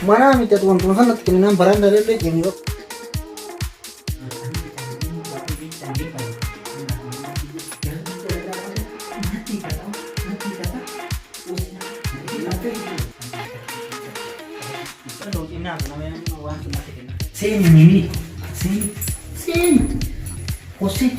Mana miti ati wantuma sanatti kenninaan baraan illee deemee bakka. Seeni mimi seeni seeni hosee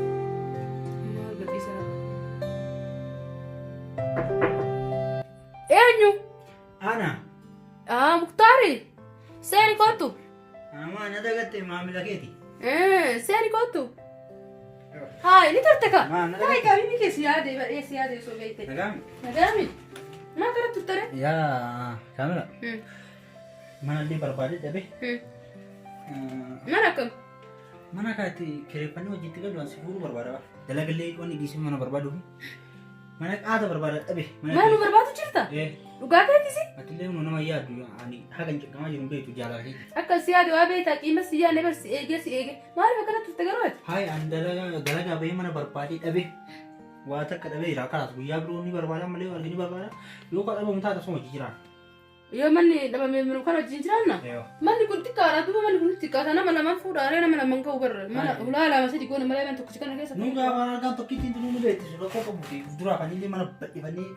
Maal gadhiisaa? Eenyu? Ana. Ah, Muktaari. Seeni kottu. Ama na dagatte maamila keeti. Seeni kottu. Haay, ni turte ka. Maa, na Haay, qabiinni kee si yaade, badhee si yaade osoo beekte. Nagaami. Nagaami. Maa kana turtere? Yaa kaamila. Mana illee barbaade dhabe. Mana akkam? Mana kaatti kireeffannee hojiitti galu ansi fuudhuu barbaada. Dalagallee wanni dhiisee mana barbaadu. Mana qaata barbaada dhabe. Mana nu barbaadu jirta? Eh, Dhugaa keetisi? atillee nu nama yaaddu ani haga hin cinqamaa jiru hin beektu jaalala keeti. Akka si yaade waa beektaa qiima si yaadne bar si eegee si eegee. Maaliif akkana turte garuu ati? Hayi ani dalagaa dalagaa bahee mana barbaadee dhabe. Waa takka dhabee jira kalaas guyyaa biroo ni barbaada malee argi ni barbaada. Yoo ka dhabamu taate osoo hojii jiraan. Yoo manni dhabame minu kan wajjin jiraanna? Yoo. Manni kun xiqqaadha duuba manni kun xiqqaata nama lamaan fuudhaaree nama lamaan ka'u barra mana hulaa lama sadi goona malee mana tokkicha kana keessa Nu gaafa argaan tokkittiin tunuu nu beektisu rakkoo qabu fi duraa kan illee mana bal'ifannee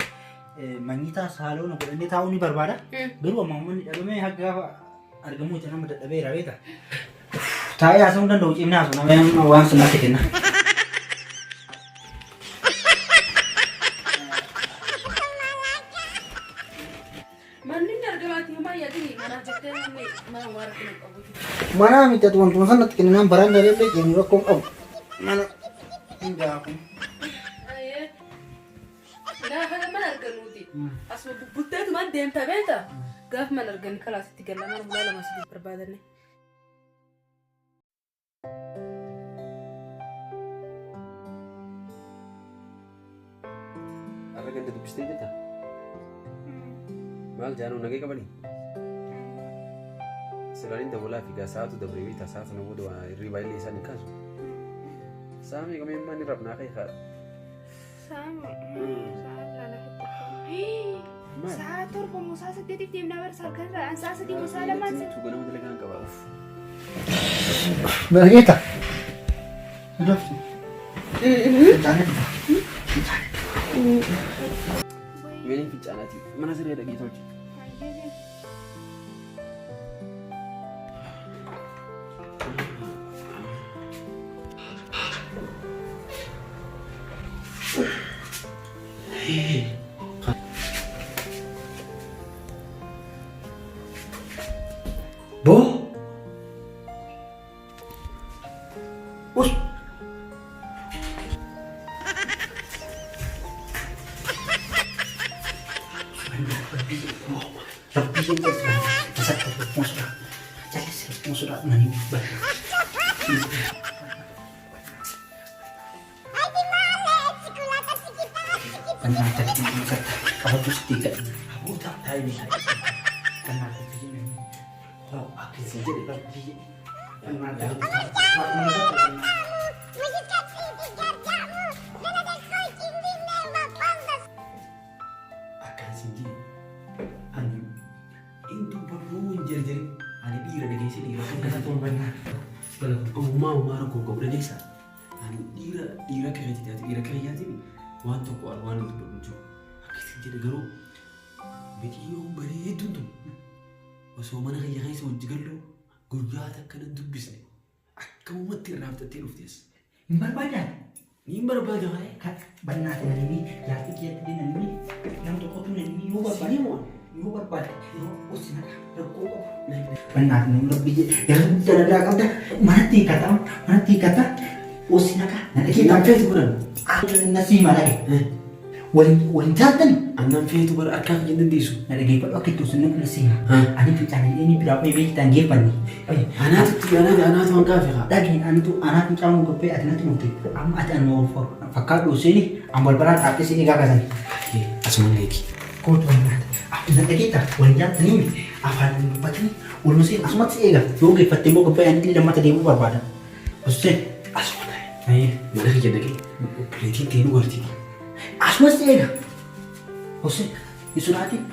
manyitaa saaloona godhannee taa'uu ni barbaada. Garuu amma manni dhabamee haga gaafa argamuu itti nama dadhabeera beekta. Taa'ee haasa'uu hin danda'u cimnaa haasa'u nama amma waan sun natti kenna. Manni inni argamaati homaa yaadini manaaf jettee namni mana homaa rakkina hin qabuuti. Mana miti ati wantuma sanatti kenninaan baraan illee deemee rakkoo hin qabu. Mana hin gaafu. Ayyee. Gaafa mana arganuuti. Asuma bubbulteetumaan deemta beekta. Gaafa mana argan kalaasitti galla mana hulaa lama sadii barbaadanne. Har'a ganda dubbistee jirta? Maal jaanuu nagee qabanii? Silaan hin dawwalaa fi gaa sa'aatu dabree beektaa sa'a sana booda waa hirribaa illee isaan hin kaasu. Sa'a meeqa mee ammaa ni rafnaa ka'e kaa. Maal? Sa'a 7 moo sa'a 8f deemnaa bara sa'a kanarraa an sa'a 3 moo sa'a lamaan Tu ganama dalagaan qaba. Uff. Dhageeta. Dafti. Meeniin fincaanaati. Mana siree dhaqii tolchi. Boo. Us. Akkan isin jedhe ani hin dubbadhu hin jarjarin ani dhiira dhageesse dhiira Uumaa uumaa rakkoo qabu dhageessa. Ani dhiira dhiira akka keetii taate dhiira akka kiyyaati waan tokko ani waan hin dubbadhu hin jiru. Akka isin jedhe garuu miciyyoon bareedduun tun osoo mana kiyya keessa hojii gallu guyyaa takka nan dubbisne akkamumatti irraa fudhattee dhuftes. Hin barbaadaa? Niin barbaada waa'ee. Kan bannaati namni jaartii kiyyatti illee namni nam tokkotu namni yoo barbaade yoo barbaade yoo obsi naqa rakkoo qabu. Bannaati namni rabbi jedhe yeroo guddaa na biraa qabda manatti hiikata manatti hiikata obsi naqa na dhagee Nan feeti godhan. Na sii malage. Waliin jaallatani. Annan feetu bara harkaa kiyya hin dandeessu. Na dhaggeeffadhu akka itti osoo namni seena. Ani fincaanii inni biraa bahee beektaan geeffanne. Anaatu anaatu anaatu hanqaa fi haa. Dhageen anitu anaa fincaanuu qophee ati natti murte. Amma ati anuma fakkaadhu seeni an balbalaa dhaabbee si eegaa kasan. Asuma leeki. Kootu waan nyaata. Na dhageetta waliin jaallatanii afaan hin dubbatanii waluma seen asumatti si eega. Yoo geeffatte immoo qophee ani lammata deemuu barbaada. Osoo asuma ta'e. Mana kiyya dhaqee obboleettiin teenuu gartiiti. Asuma si eega. Osoo hin sodaatin.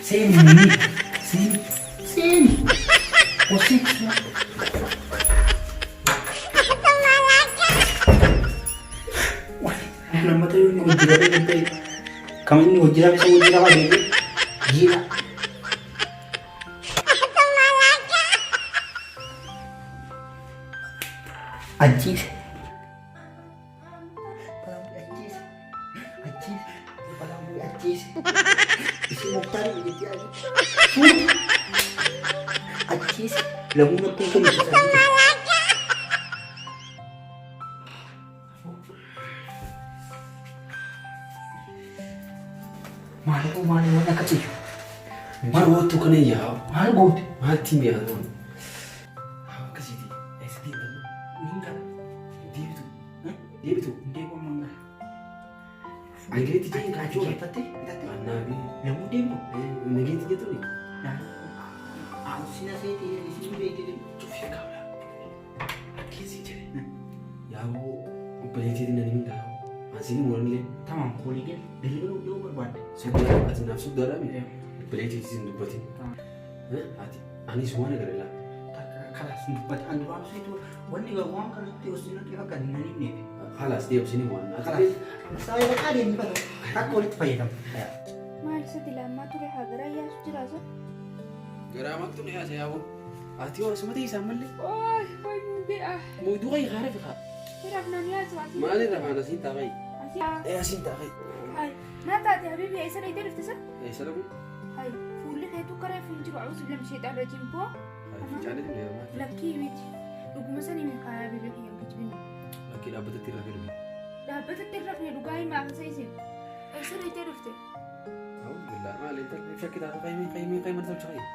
Seeni seeni seeni. Osoo lammata yoo inni hojii dhabee ta'e kam inni hojii dhabee isa hojii dhabaa deemee jiidha. Ajjeese. Balaan bu'ee ajjeese. Ajjeese. Balaan bu'ee ajjeese. Isin muktaari jettee adii. Fuudhi. Ajjeese. Lamuu natti hin kennu. Maaliifuu maaliif waan akka ciyyu? Maal wattu kana yaa? Maal goote? Maal ittiin beekan waan? Akkasiiti. Eessa deemta? Niin qaba. Deebitu. Deebitu. Deebi'u amma hin galu. Nageetti Ati jedhu. ati geeffattee bitattee? Annaafi. Lamuu deemtu? Nageetti jedhu. Sina seetii isin beekte. Cufii kaabla. Akkasii jedhe. Yaaboo obboleettiin nani min yaaboo. Asiin mormillee. Tamam walii gala. Galgaluu yoo barbaadde. Soddaadha. Ati naaf soddaadha mi? Obboleettiin isin dubbatin. Ati anis waan agarra. Kalaas dubbata. Ani duraan seetu wanni waan kanatti osoo natti fakkaate nan himneef. Kalaas deebisanii waan. Kalaas. Saayii bakka adeemni bata. Takka walitti fayyadamu. Maal isa dilaammaa ture haa garaa yaasu jiraasa. Garaa maaltu na yaasa yaaboo? Ati yoo asuma ta'e isaan malee. Ooy ooy mugee ah. Muuduu qayi haara fi haa. Hiraaf naan yaasu asii. Maal irra faana asiin taa'ai? Asii. Ee asiin taa'ai. Hai. Maal taate habibi eessa dhayitee dhufte sa? Eessa dhaqu? Hai. Fuulli keetu karee fuul jiru a'uuzu billahi min shayxaan rajiim boo. Fincaanii ture yaa Lakkii miti. Dhuguma sanii mi kaa habibi kiyya hin kijibin. Lakkii dhaabbatatti irraa fedhu. Dhaabbatatti irra fee dhugaa himaa akka isin. Eessa dhayitee dhufte? A'uuzu billahi maal intalli shakki taatu qayyimii qayyimii qayyimii mana tolcha qayyii.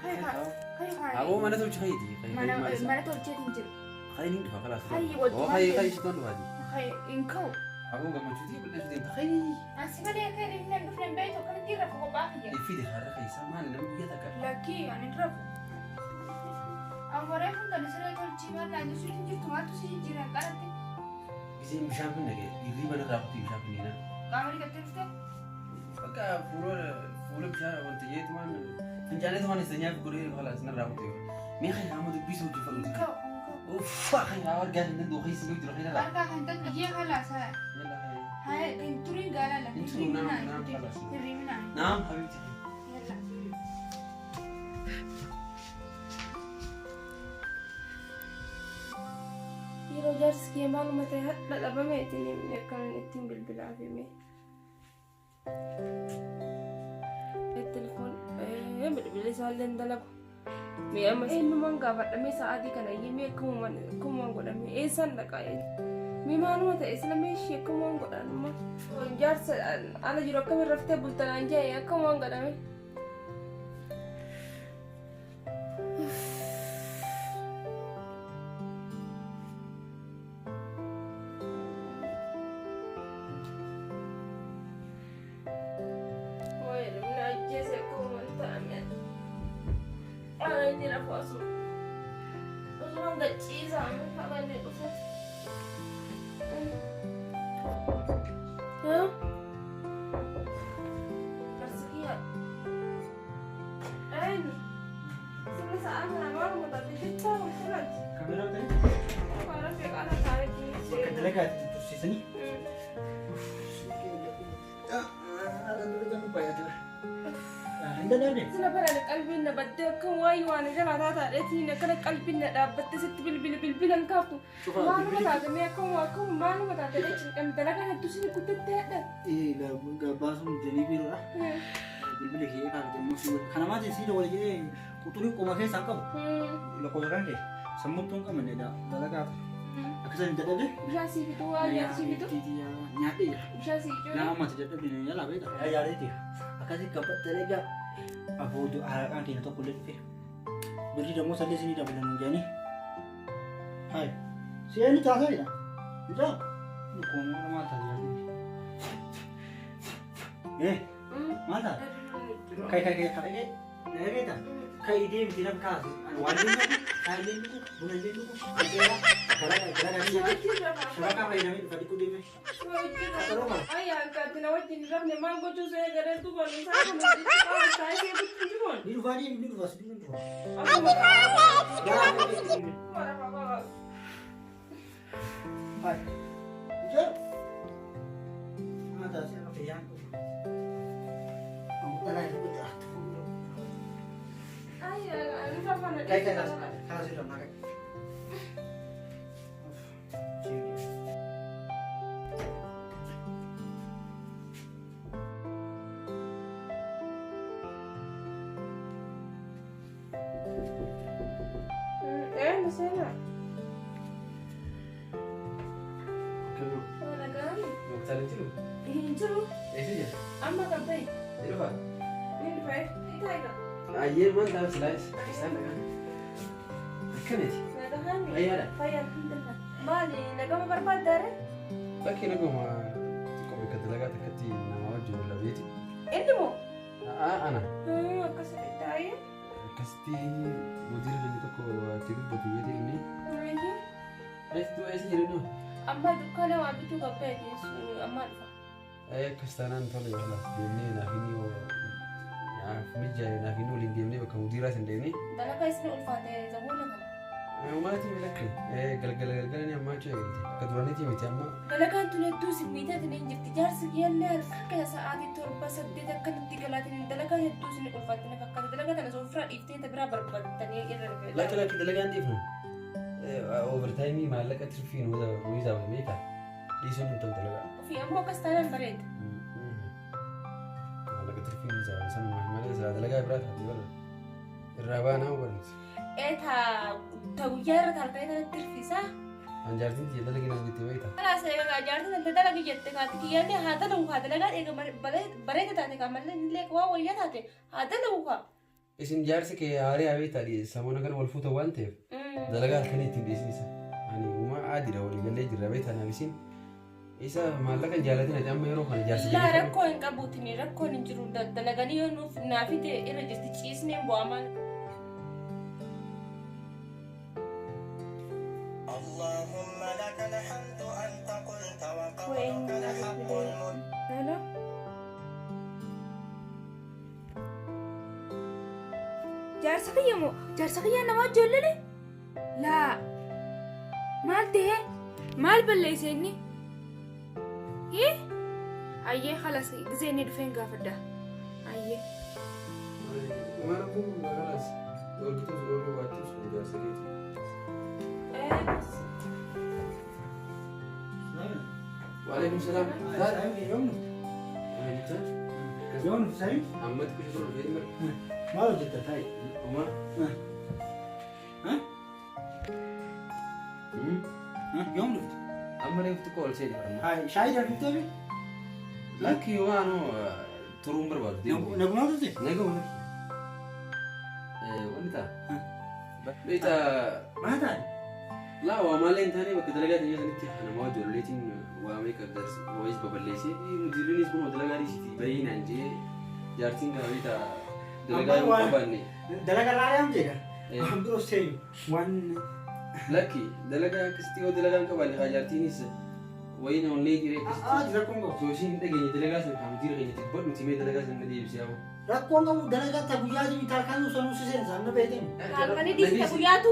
Kai kaa. Kai kaa. Aboo mana tolcha qayyiiti. Mana mana tolcheetiin jiru. Qayyiin dhufa kalaas. Hayyi, wajjin Oo hayyi qayyi sitti dhufaati. Kai hin ka'u. Aboo gammachuutii qulleessu deemta qayyi. Asi malee akka inni hin dhufne hin beektu akkamitti irra kophaa kiyya. Iffide har'a keessa maal namni guyyaa takka. Lakkii ani hin rafu. Awwaree kun kan siree tolchii maal naan jechuun hin jirtu maaltu si jijjiiran qaratti. Giseen bishaan finna ga'e dhiirri mana irraa kutii bishaan finniina. Qaama dhiqattee dhufte. Bakka fuula fuula bishaan wanta jeetumaan fincaaneetumaan isa nyaaf godhee kalaas narraa kutee. Mee kan amma dubbisuu hojii Hin fadhuuti. ka'u hin ka'u. Uffaa kan haa argaa hin danda'u keessa jiru jira keessa Harkaa kan danda'u jee kalaas haa. Haa hin turiin gaalaa lafa. Hin turu, naam, naam, kalaas. Hirriibinaan. Naam habibti. Yalla. Yeroo jaarsi kee maaluma ta'e hadha dhabame ittiin himne akkanan ittiin bilbilaaf hime. Telefoon bilbilli isaallee hin dalagu. Mee amma eenyumaan gaafadha mee sa'aatii kana iyyee mee akkamumaan akkamumaan godhame eessaan dhaqaa mee maaluma ta'e sila mee ishee akkamumaan godhaan amma jaarsa ala jiru akkamiin raftee bultanaan jee akkamumaan godhame. Wayi namni ajjeese akkamumaan ta'ame. Ana inni rafu asuma. Osuma gachiisaa haga inni dhufu. Haa? Barsikiyaa. Eenyu? Sirna sa'aa kana maaluma taate jirtaa walirratti? Kameeraa ta'e Karaa feqaana taa'etti bakka dalagaatti tursiisanii. Hin danda'amne. Sila baraan qalbiin na baddee akka waayee waan jalaa taataadheetiin akkana qalbiin na dhaabbatte sitti bilbila bilbilan kaaftu. Maaluma taate mee akkuma akkuma maaluma taate jechuun dalagaa hedduu sin guddatte hadha. Gabbaasuun jedhanii biiroodha. Bilbila kee kaafte immoo si kana maatiin sii dawwala jedhee quxurii qoma keessaa qabu. Lakkoofsa kan kee sammuutti hin qabne dalagaa Akkasaan hin dadhabde? Bishaan sii fiduu waa nyaata sii fiduu? Nyaadhee jira. Bishaan sii Yaa ijoollee? ammati dadhabde yaalaa beekta. Yaa yaaleeti. Akkasii gabbattee egaa aboodu araqaan keenya tokko illee dhufe. Birrii dammoo sallee isinii dabalan jedhanii. Hai. Si eenyu taasaidha? Mucaa? Komoo maal taate? Eh, maal taate? Kai kai kai kai. Nageeta. Kai deemti nam kaase. Ani waan deemu, kai deemu, buna deemu, gara gara gara shabakaa fayyadamee dhufa dhiquu deeme. Ayyaa akkaatti na wajjin rafne maal gochuu see garee duuba nu isaa kana taa'ee bulchu jiruun. Ni dhufaa deemi, ni dhufa, si ni dhufa. Akkuma Gara deeme. Hai. Mucaa? Maal taate? Akka fayyaan qabu. Amma dhalaa isa godhe. Ayyaa ani rafana. Kai kai kaas kaas irra naa kai. Ee seenaa. Nagaan. Muktaar hin jiru? Hin jiru. Eessa jira? Amma kan ta'e. Ni dhufaa? Ni dhufee. Taayigaa. Ayyee maal ta'a silaayis? Isaan dhagaan. Akkamiti? Nagahaan. Fayyaadha. Fayyaa alhamdulillah. Maali nagama barbaaddaare? Bakki naguma xiqqoo bakka dalagaa takkatti nama wajjin wal dhabeeti. Inni moo? Ana. Akkas taa'ee. Akkasitti mudiira keenya tokko itti dubbatu yoo ta'e inni. Eessa eessa jiru noo? Amma dukkaana waa bituu qabbeeti amma dhufa. Akkas taanaan tole walaas deemnee naaf inni naaf mijaa'e naaf inni waliin deemnee bakka mudiiraas hin deemnee. Dalagaa isin ulfaate zabuuna kana. Maatii lakki galgala galgala ni ammaa jechuudha eegalte. Akka duraniitii miti amma. Dalagaan tun hedduu si miidhatin hin jirti. Jaarsi kiyyallee halkan keessa sa'aatii 7 8 akkanatti galaatiin dalagaan hedduu isin ulfaatti na fakkaata. Dalagaa tana soofraa dhiiftee ta biraa barbaadtanii irra Lakki lakki dalagaan dhiifnu. Overtaayimii maallaqa tirfii nu hisaabame beekaa. Dhiisuun hin ta'u dalagaa. Ofii ammoo akkas taanaan bareeda. Maallaqa tirfii nu hisaabame sanumaa malee silaa dalagaa biraa taate bara. Irraa baanaa barumsa. Ee ta guyyaa irra halkanii tanatti tirfisaa. An jaartiin tiyya dalagi naan jettee beektaa? Kalaas egaa jaartiin tante dalagi jette kaati kiyyaallee haa dalagu haa dalagaan eega bareeda taate kaa mallee illee waan wayyaa taate haa dalagu kaa. Isin jaarsi kee haarii haa beektaa samoona kana wal fuuta waan ta'eef dalagaa halkanii ittiin dhiisin isa. Ani uumaa aadiidha walii gallee jirra beektaa naaf isin. Isa maallaqa hin jaalatin ati amma yeroo kana jaarsi Laa jabeeffadhu. rakkoo hin qabuutin rakkoon hin jiru dalaganii yoo nuuf naafite irra jirti ciisneen bu'amaan. اللهم لك الحمد أنت قلت وقولك الحق المبين. Hello. Jaarsa kiyya moo? Jaarsa kiyya nama ijoollee? Laa. Maal ta'e? Maal balleesse inni? Hii? Ayyee halas gisee inni dhufeen gaafadha. Ayyee. Maal kun magaalas dorgitus dorguu baattus kun jaarsa keeti. Waalaikum salaam. Yoom dhufte Saayim? Ammatti kushi tolu dhufee mara. Maal hojjetta taayi? Uma. Yoom dhufte? Amma reefu xiqqoo ol seeni barma. Hai, shaayii darbiftee bi? Lakki waan turuun barbaadu deemu. Nagumaa turte? Naguma lakki. Wanni ta'a. Beektaa Maal taate? laa waa maallee hin taane bakka dalagaa ta'ee sanitti nama ijoolleetiin waa meeqa waayis baballeessee mudiiriinis kun dalagaa dhiisiti bahii naan jee jaartiin kana beektaa dalagaa hin qabaanne. Dalagaa raayaan jedha. Waan biroo seeyu waan Lakki dalagaa akkasitti yoo dalagaa hin qabaanne haa jaartiinis wayiin onnee jiree akkasitti. Rakkoon qabu. Osoo isiin hin dhageenye dalagaa sana haa mudiira keenya dubbadhu timee dalagaa sana na deebisee haa. Rakkoon qabu dalagaa ta guyyaa jiru tarkaan sanuu si seensa amma beekteen. Halkanii dhiisite guyyaatu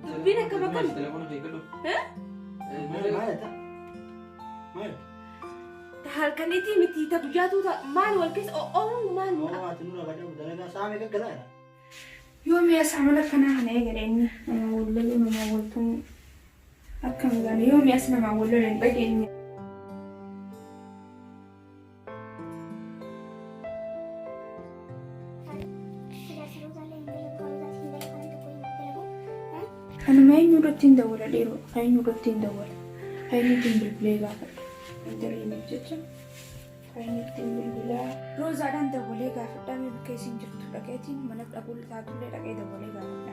dubbiin akkam akkam. Telefoona kee gadhu. Maal jetta? Maal? Ta halkaniitii miti ta guyyaatu maal wal keessa o'oo maal. Oo ati nurra badhabu dalagaa saamee gaggalaadha. Yoo mi'a saamala kanaa kana eegale inni nama wal lolu nama wal tumu akkam gaana yoo mi'as nama wal lolu hin dhageenye. Kanuma eenyu irra Eenyurrattiin dawwala dhiiroo? Eenyurrattiin dawwala? Eenyuttiin bilbilee gaafadha? Diriiniif jecha eenyuttiin bilbilaa? Roozaadhaan dawwalee gaafadhaa mee bakka isiin jirtu dhaqeetiin mana dhaquu taatullee dhaqee dawwalee gaafadha.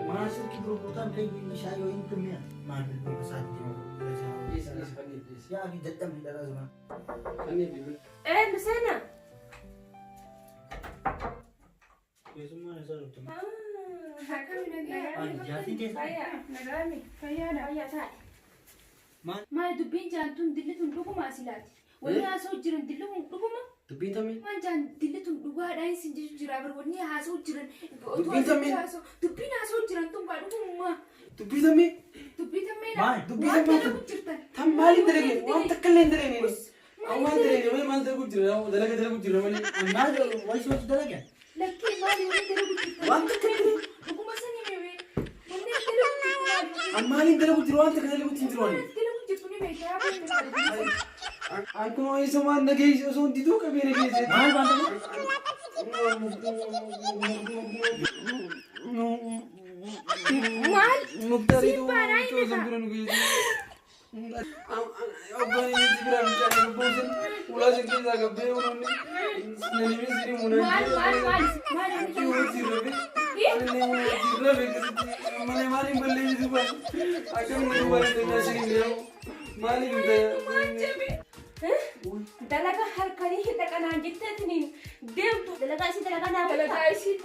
Maal silkii gurgurtaan kan isaa yoo hin tumne maal bilbila isaatti yaa fi dadhabni dhala zuma. Ee Nuseena. Keessummaan isaa dhuftu. Akkami nagaa? Jaartiin teessa. Fayyaa nagaami. Fayyaadha. Fayyaa taa'e. Maal dubbiin jaantuun dilli tun dhuguma asilaati. Wanni haasa'u jiran dilli kun dhuguma. Dubbiin tamee? Waan jaan dilli tun dhugaadhaan isin jechu jira bar wanni haasa'u jiran. Dubbiin tamee? Dubbiin haasa'u jiran tun baa dhuguma. Dubbii tamee? Dubbii tammee Maal? Dubbii waan tamee? dalagu jirtan. Tam maaliin dalage? Waan takka illee hin dalagine. Waan dalagine malee maal dalagu jira? Dalaga dalagu jira malee. Maal wayii hojii dalagan? Lakkee maali wanni dalagu jirtan? Waan takka illee. Dhuguma sani meewee. Wanni dalagu jirtu maali? An maaliin dalagu jira? Waan takka dalagu hin jiru ani. Wanni dalagu jirtu ni beektaa yaa An kun eessumaan nageessi osoo hin diduu qabee nageessi. Maal waan ta'eef? Maal? Muktarii Siin baanaa inni osoo bira nu geessu. Abbaan inni bira nu caalee lubbuun ulaa sin keessaa qabdee uumamni nani sini munaa. Maal maal maal maal wanni Dalagaa halkanii hidha kanaan jetteetiniin deemtu dalagaa isii dalagaa naa Dalagaa isii